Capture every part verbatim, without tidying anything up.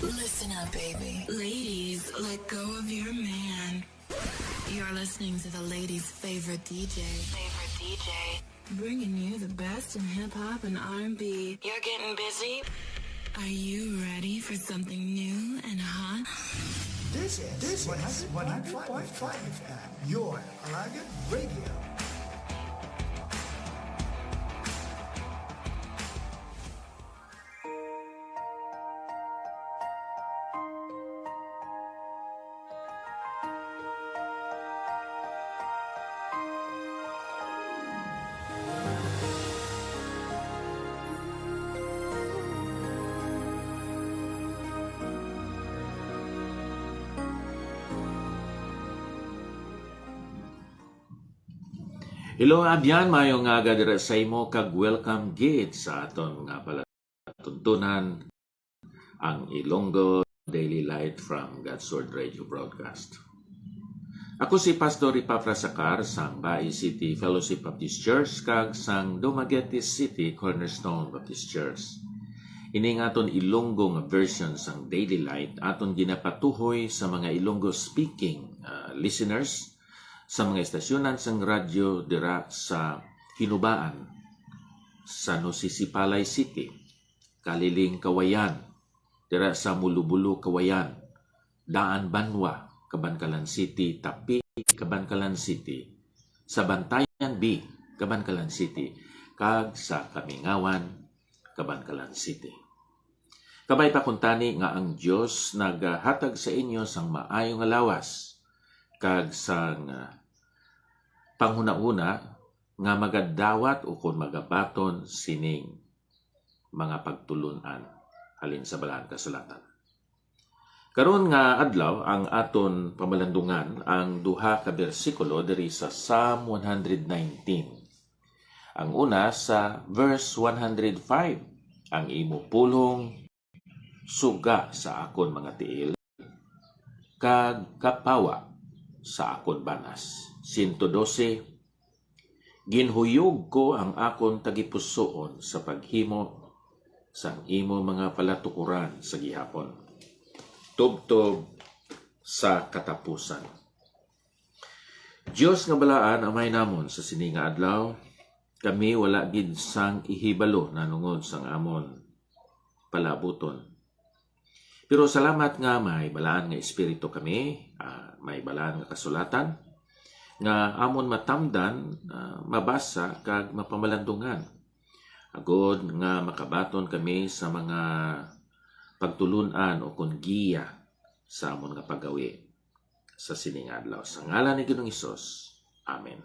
Listen up, baby. Ladies, let go of your man. You're listening to the ladies' favorite D J. Favorite D J. Bringing you the best in hip hop and R and B. You're getting busy? Are you ready for something new and hot? This is, this is one hundred point five F M, your Alagad Radio. Hello, abyan, maayong aga dira sa imo, kag welcome gid sa aton nga palatuntunan, ang Ilonggo Daily Light from God's Word Radio Broadcast. Ako si Pastor Epafras Sacar sang Bai City Fellowship Baptist Church kag sang Dumaguete City Cornerstone Baptist Church. Ini nga aton Ilonggo nga version sang Daily Light aton ginapatuhoy sa mga Ilonggo speaking, ah, listeners sa mga estasyonan sang radyo dira sa Hinubaan, San Jose Sipalay City, Kaliling, Cauayan, dira sa Mulubulo, Cauayan, Daan Banwa, Kabankalan City, Tapi, Kabankalan City, sa Bantayan B, Kabankalan City, kag sa Kamingawan, Kabankalan City. Kabay pa kuntani nga ang Dios nagahatag sa inyo sang maayo nga lawas kag sang, ah, panghunahuna nga magadawat ukon magabaton sining mga pagtulon-an halin sa Balaan Kasulatan. Karon nga adlaw, ang aton pamalandungan ang duha ka bersikulo diri sa Psalm one hundred nineteen. Ang una sa verse one hundred five, "Ang imo pulong suga sa akon mga tiil, kag kapawa sa akon banas." Sento dose, "Ginhuyog ko ang akon tagipusoon sa paghimo sang imo mga palatukoran sa gihapon, tubtob sa katapusan." Dios nga balaan, Amay namon, sa sini nga adlaw, kami wala gid sang ihibalo nanungod sang amon palaabuton. Pero salamat nga may balaan nga espiritu kami, ah, may balaan nga kasulatan, nga amon matamdan, ah, mabasa, kag mapamalandungan, agod nga makabaton kami sa mga pagtulon-an ukon giya sa amon nga paggawi sa sini nga adlaw. Sa ngalan ni Ginoong Hesus, amen.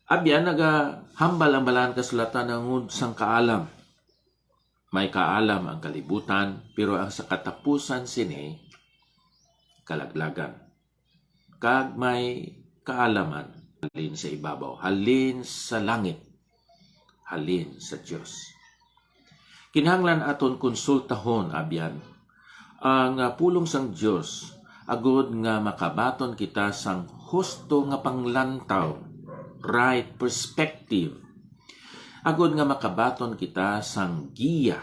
Abyan, nagahambal ang Balaan Kasulatan nangod sang kaalam. May kaalam ang kalibutan, pero ang sa katapusan sini, kalaglagan. Kag may kaalaman halin sa ibabaw, halin sa langit, halin sa Dios. Kinahanglan aton konsultahon, abyan, ang, ah, pulong sang Dios, agod nga makabaton kita sang husto nga panglantaw, right perspective, agod nga makabaton kita sang giya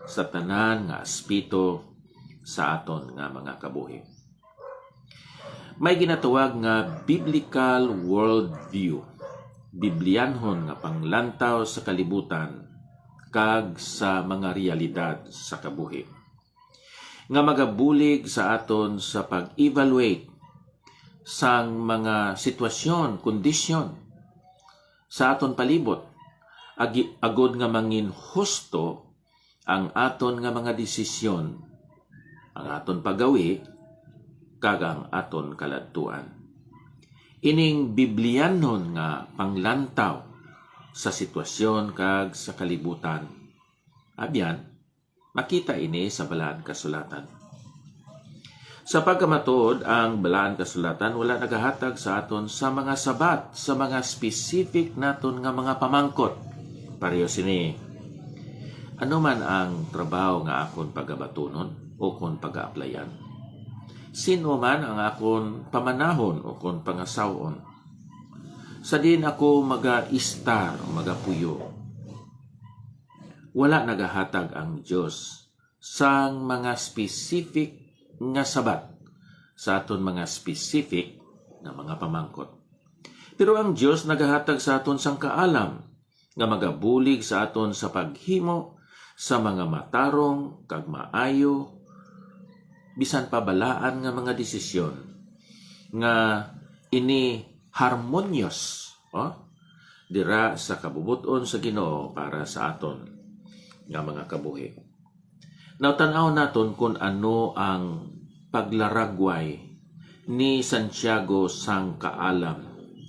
sa tanan nga aspeto sa aton nga mga kabuhi. May ginatawag nga biblical worldview, Biblianhon nga panglantaw sa kalibutan kag sa mga realidad sa kabuhi, nga magabulig sa aton sa pag-evaluate sang mga sitwasyon, kondisyon sa aton palibot, agi-, agod nga mangin husto ang aton nga mga desisyon, ang aton paggawi, kag ang aton kaladtuan. Ining Biblianhon nga panglantaw sa sitwasyon kag sa kalibutan, abyan, makita ini sa Balaan Kasulatan. Sa pagkamatuod, ang Balaan Kasulatan wala nagahatag sa aton sa mga sabat sa mga specific naton nga mga pamangkot. Pareho sini, ano man ang trabaho nga akon pagabatunon ukon pagaaplayan? Sin-o man ang akon pamanahon ukon pangasaw-on? Sa diin ako magaistar o magapuyo? Wala nagahatag ang Dios sang mga specific nga sabat sa aton mga specific nga mga pamangkot. Pero ang Dios nagahatag sa aton sang kaalam nga magabulig sa aton sa paghimo sa mga matarong kag maayo, bisan pa balaan nga mga desisyon nga ini harmonious, oh, dira sa kabubot-on sa Ginoo para sa aton nga mga kabuhi. Now, tan-aw naton kun ano ang paglaragway ni Santiago sang kaalam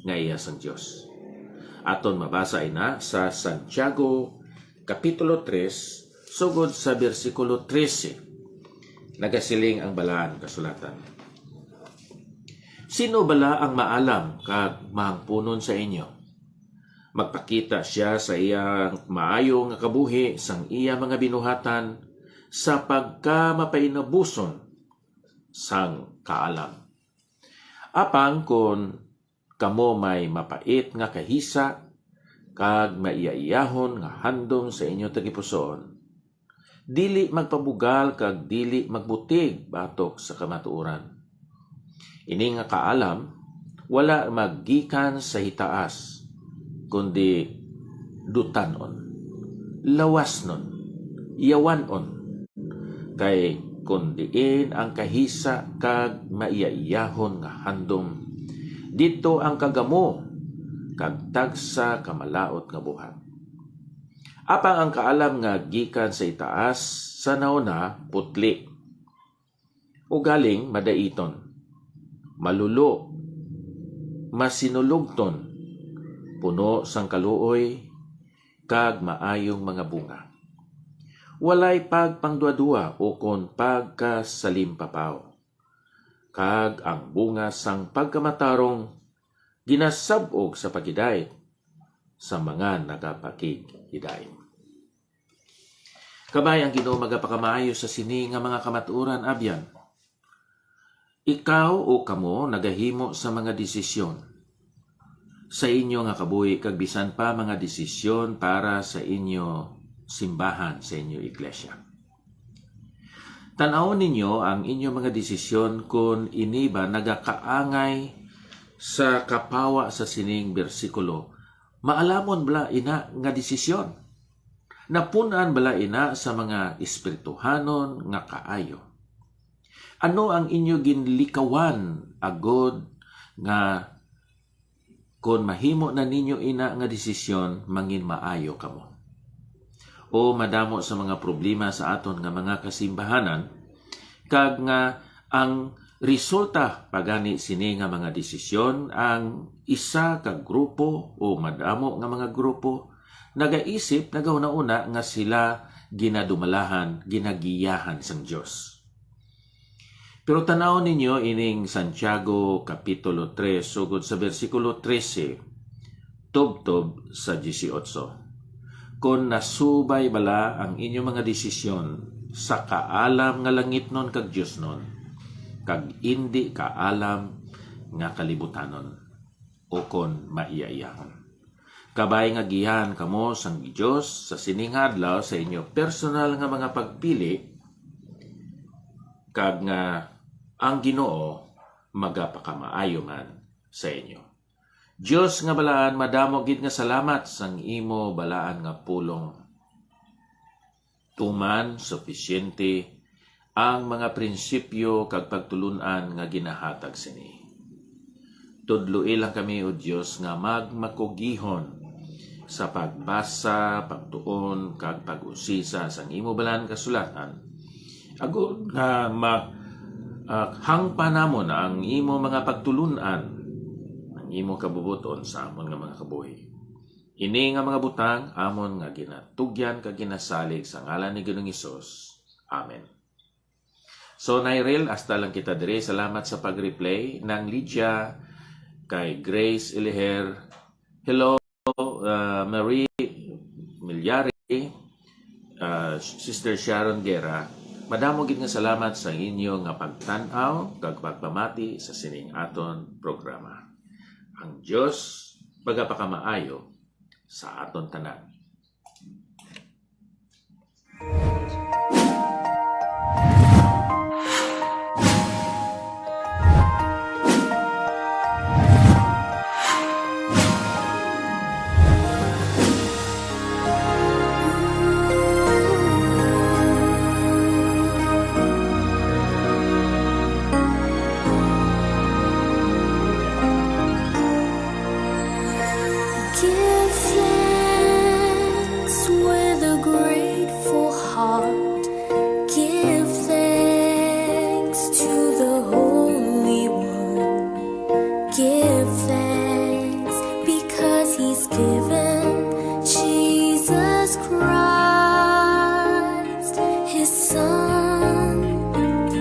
nga iya sang Dios. Aton mabasa ina sa Santiago Kapitulo tres, sugod sa bersikulo trese. Nagasiling ang Balaan Kasulatan, "Sino bala ang maalam kag mahangpunon sa inyo? Magpakita sia sa iya maayo nga kabuhi sang iya mga binuhatan sa pagkamapainabuson sang kaalam. Apang kon kamo may mapait nga kahisa kag maiyaiyahon nga handom sa inyo tagipusoon, dili magpabugal kag dili magbutig batok sa kamatuoran. Ini nga kaalam wala maggikan sa hitaas, kundi dutanon, lawasnon, yawan-on. Kay kon diin ang kahisa kag maiyaiyahon nga handom, didto ang kagamo kag tagsa ka malaut nga buhat. Apang ang kaalam nga gikan sa itaas sa nauna putli, ugaling madaiton, malulo, masinulogton, puno sang kaluoy, kag maayong mga bunga. Walay pagpangduadua ukon pagkasalimpapaw. Kag ang bunga sang pagkamatarong ginasab-og sa paghidait sa mga nagapakighidait." Kabay ang Ginoo magapakamaayo sa sini nga mga kamatuoran, abyan. Ikaw o kamo nagahimo sa mga desisyon sa inyo nga kabuhi, kag bisan pa mga desisyon para sa inyo simbahan, sa inyo iglesia. Tan-awon ninyo ang inyo mga desisyon, kon ini ba nagakaangay sa kapawa sa sining bersikulo. Maalamon bala ina nga desisyon? Napun-an bala ina sa mga espirituhanon nga kaayo? Ano ang inyo ginlikawan agod nga kon mahimo na ninyo ina nga desisyon, mangin maayo kamo? O madamo sa mga problema sa aton nga mga kasimbahanan, kag nga ang resulta pa gani sini nga mga desisyon, ang isa ka grupo o madamo nga mga grupo nagaisip, nagahunahuna nga sila ginadumalahan, ginagiyahan sang Dios. Pero tan-aw ninyo ining Santiago Kapitulo tres, sugod sa bersikulo trese tubtob sa dieciocho. Kon nasubay bala ang inyo mga desisyon sa kaalam nga langitnon kag diosnon, kag indi kaalam nga kalibutanon, o kon maiyaiyahon. Kabay nga giyahan kamo sang Dios sa sini nga adlaw sa inyo personal nga mga pagpili, kag nga ang Ginoo magapakamaayo man sa inyo. Dios nga balaan, madamo gid nga salamat sang imo balaan nga pulong. Tuman, supisyente ang mga prinsipyo kag pagtulun-an nga ginahatag sini. Tudloi lang kami, O Dios, nga magmakugihon sa pagbasa, pagtuon, kag pag-usisa sang imo balaan kasulatan, agod nga ma-, ah, hangpan namon ang imo mga pagtulun-an, ang imo kabubuton sa amon nga mga kabuhi. Ini nga mga butang amon nga ginatugyan kag ginasalig sa ngalan ni Ginoong Hesus. Amen. So, Nairel, hasta lang kita diri. Salamat sa pag-replay. Nang Lydia, kay Grace Eliher. Hello, uh, Marie Milyari, uh, Sister Sharon Guerra. Madamo gid nga salamat sa inyo nga pagtan-aw kag pagpamati sa sining aton programa. Ang Dios magapakamaayo sa aton tanan.